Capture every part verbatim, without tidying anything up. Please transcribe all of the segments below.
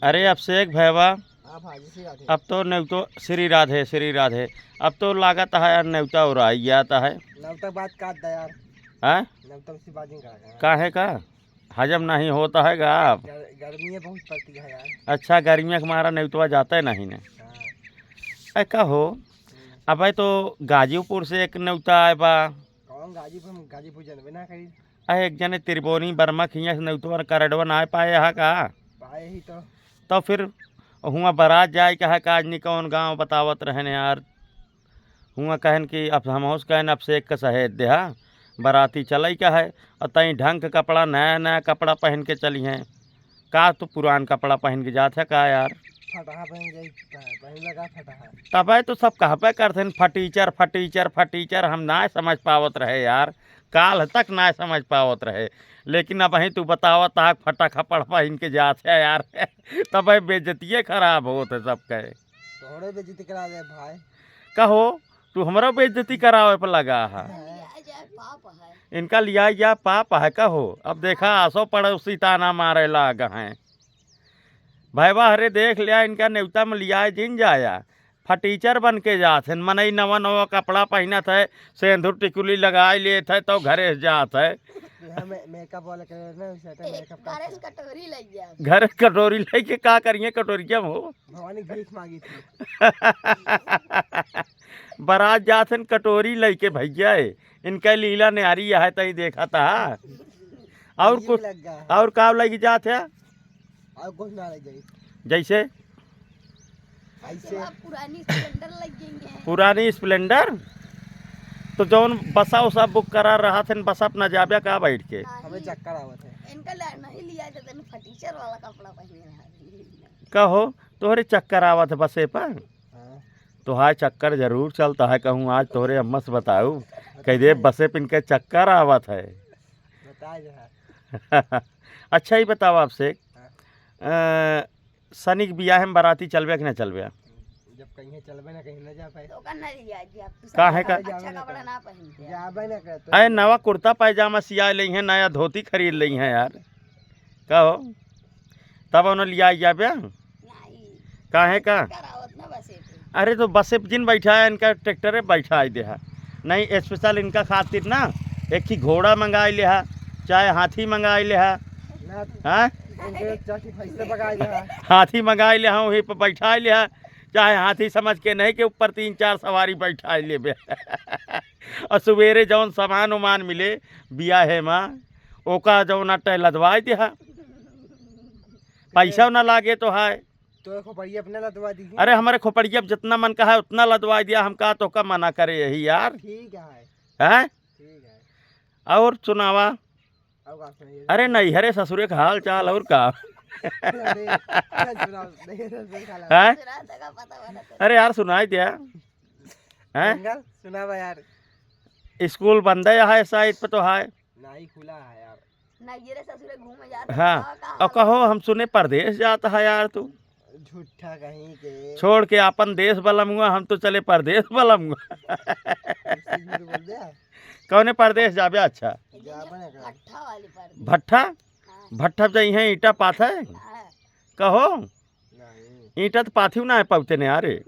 अरे अभिषेक भैया, हाँ भाई, श्री राधे। अब तो नेवतो, श्री राधे, श्री राधे। अब तो लागत है यार, नेवता और आई जाता है। नेवता बात काट दे यार। हैं? नेवता से बात नहीं करा। काहे का? हजम नहीं होता है गा आप? गर-, गर्मी बहुत पड़ती है यार। अच्छा, गर्मी के मारा नेवतवा जाते नहीं ने। हाँ। ए, कहो, हम्म। अबे तो गाजीपुर से एक नेवता आए बा। कौन गाजीपुर? हम गाजीपुर जानबे ना करी। अरे, एक जने त्रिभुवनी वर्मा के हियाँ से नेवतवा करडवा ना पाए हा का? पाए ही तो। तो फिर हुआँ बारात जाए का है, काजनी कौन गाँव बतावत रहन यार। हुआँ कहन कि अब हमहूँ से कहन, अभिषेक का सहेज देहा, बाराती चलई का है। और तई ढंग के कपड़ा, नया नया कपड़ा पहन के चली हैं। का तू पुरान कपड़ा पहन के जात है का यार? फटहा पहन जाई, पह-, पहन लगा फटहा। तबे तो सब कहबे करथन, फटीचर, फटीचर, फटीचर। हम ना समझ पावत रहे यार, काल तक ना समझ पावत रहे, लेकिन अबहीं तू बतावत हा, फटा खपड़ पहन के जात है यार। तबे बेइज्जतिये खराब होत है सबके। तोहरे बेइज्जती करा दे भाई। कहो, तू हमरा बेइज्जती करावे पर लगा है। हाँ। लिया जाए पाप है। इनका लिया जाए पाप है कहो। अब देखा, आसो पड़ोसी ताना मारे लाग हैं। भैया, अरे देख लिया, इनका नेवता में लिया जिन जाया, फटीचर बन के जात हैं। मनई नवा नवा कपड़ा पहनत है, सेंधुर टिकुली लगाई लेत है, तो घरे से जात है। हाँ, मे-, मेकअप वाला करे ना, वैसे तो मेकअप घरे से करते हैं। कटोरी लग गया। घरे से कटोरी लेके का करिए कटोरिया में हो? भवानी भीख मांगी थी। बारात जात हन कटोरी लइके भैया, इनका लीला न्यारी है तई देखा था। और ये कुछ, लग गया है। और का लइके जात है? और कुछ ना लग जाई। जैसे? ऐसे। अब पुरानी स्प्लेंडर लग गई है। पुरानी स्प्लेंडर? तो जौन बसा उसा बुक करा रहा थे, बसा अपना जाबे का बैठ के? नहीं। हमें चक्कर आवत है। इनका ले-, नहीं लिया जाता, फटीचर वाला कपड़ा पहने रहा। कहो, तोहरे चक्कर आवत है बसे पर? हाँ। तोहार चक्कर जरूर चलता है, कहूँ आज तोहरे अम्मा से बताऊ, कह दे बसे पे इनके चक्कर आवत है। बता दे। अच्छा, ही बताओ आपसे, हाँ। अ, सनी के बियाह में बाराती चलबे कि ना चलबे? जब कहीं चलबे ना, कहीं ना जा पाए। तो ओकर ना लिया जी, आप तो काहे सब का? अच्छा कपड़ा ना पहनते हैं। जाबे ना करते। अरे, नवा कुर्ता पैजामा सिया लेइहें, नया धोती खरीद लेइहें यार। का हो? तब उन्हें लिया जाबे? नहीं। काहे का? करावत ना बसे पे। अरे तो बसे पे जिन बैठा है, इनका ट्रैक्टरे बैठा है देहा। नहीं, स्पेशल इनका खातिर ना एक ही घोड़ा मंगाई लेहा, चाहे हाथी मंगाई लेहा। ना। हाँ? इनके चाची भैंस से पकाई लेहा। हाथी मंगाई लेहा, वहीं पर बैठाई लेहा, चाहे हाथी समझ के नहीं कि ऊपर तीन चार सवारी बैठाई लेबे। और सुबेरे जौन सामान उमान मिले बियाहे मा, ओका जौन अट्टे लदवाई देहा। पैसा ना लागे तो है। तो खोपड़िया अपने लदवा दी। अरे, हमारे खोपड़िया पे जितना मन का है, उतना लदवा दिया। हम का तोहका मना करे यही यार। ठीक है। हैं? ठीक है। और सुनावा? और का सुनाइए? अरे, नैहरे ससुरे का हाल चाल और का? अरे, सुनाओ, नैहरे ससुरे का हाल। हैं? अरे यार, सुनाई दिया। हैं? जंगल, सुनावा यार। स्कूल बंद है, यहाँ साइड पे तो है। नहीं, खुला है यार। नैहरे ससुरे घूमे जात हाँ, का और हाल? कहो, हम सुने परदेस जात है यार तू। झूठा कहीं के। छोड़ के आपन देश बलमुआ, हम तो चले परदेस बलमुआ। झूठ बोल दे। कौने परदेस जाबे? अच्छा। जाबे ना कर। भट्ठा वाली परदेस। भट्ठा? हाँ। भट्ठा जइहें ईंटा पाथे? हाँ। कहो? नहीं। ईंटा तो पाथियो ना है पौते ने, अरे।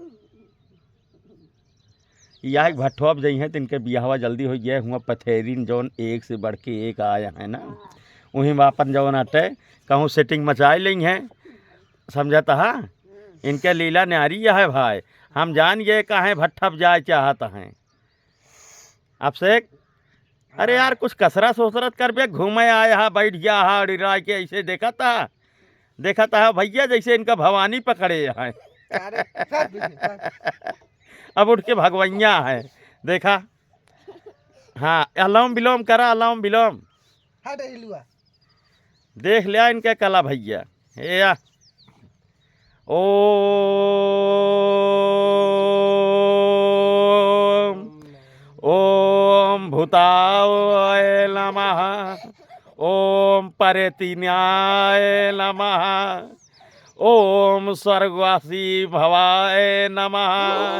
यह एक भट्ठो अब जइहें, तो इनके बियाहवा जल्दी हो गया। हुआ पथेरिन जौन एक से बढ़ के एक आया है ना, हाँ। वहीं में अपन जौन अटे, कहूँ सेटिंग मचाए लेइहें, समझत हा? हम्म। इनके लीला न्यारी यह है भाई, हम जान गए काहे भट्ठा पे जाए चाहत हैं। अभिषेक, अरे यार, हाँ। कुछ कसरत सोसरत करबे, घूमे आया हा, बैठ गया हा, अड़िराय के ऐसे देखत हा, देखत हा भैया, जैसे इनका भवानी पकड़े हैं। अरे, कर दीजिए, कर। अब उठ के भगवैया है, देखा। हाँ, अनुलोम विलोम करा, अनुलोम विलोम। हट हिलुआ। देख लिया इनके कला भैया। ए या। ओम, ओम भूताय नमः, ओम परेतिन्याय नमः, ओम स्वर्गवासी भवाय नमः।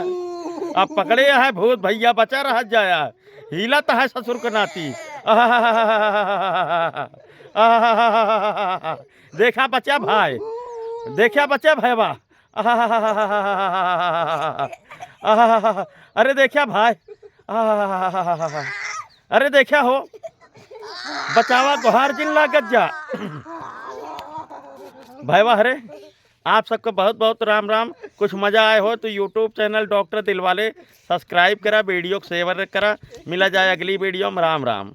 अब पकड़े है भूत भैया, बचा रह जाया। हिलत है ससुर के नाती। आहाहाहा। आहाहाहा। देखा बचा भाई, देखा बच्चा भैया, आहाहाहा। अरे देखा भाई, आहाहाहा। अरे देखा हो, बचावा, गोहार जिन लागत जा। भैया हरे, आप सबको बहुत बहुत राम राम। कुछ मजा आए हो तो YouTube चैनल डॉक्टर दिलवाले सब्सक्राइब करा, वीडियो को शेयर करा। मिला जाए अगली वीडियो में। राम राम।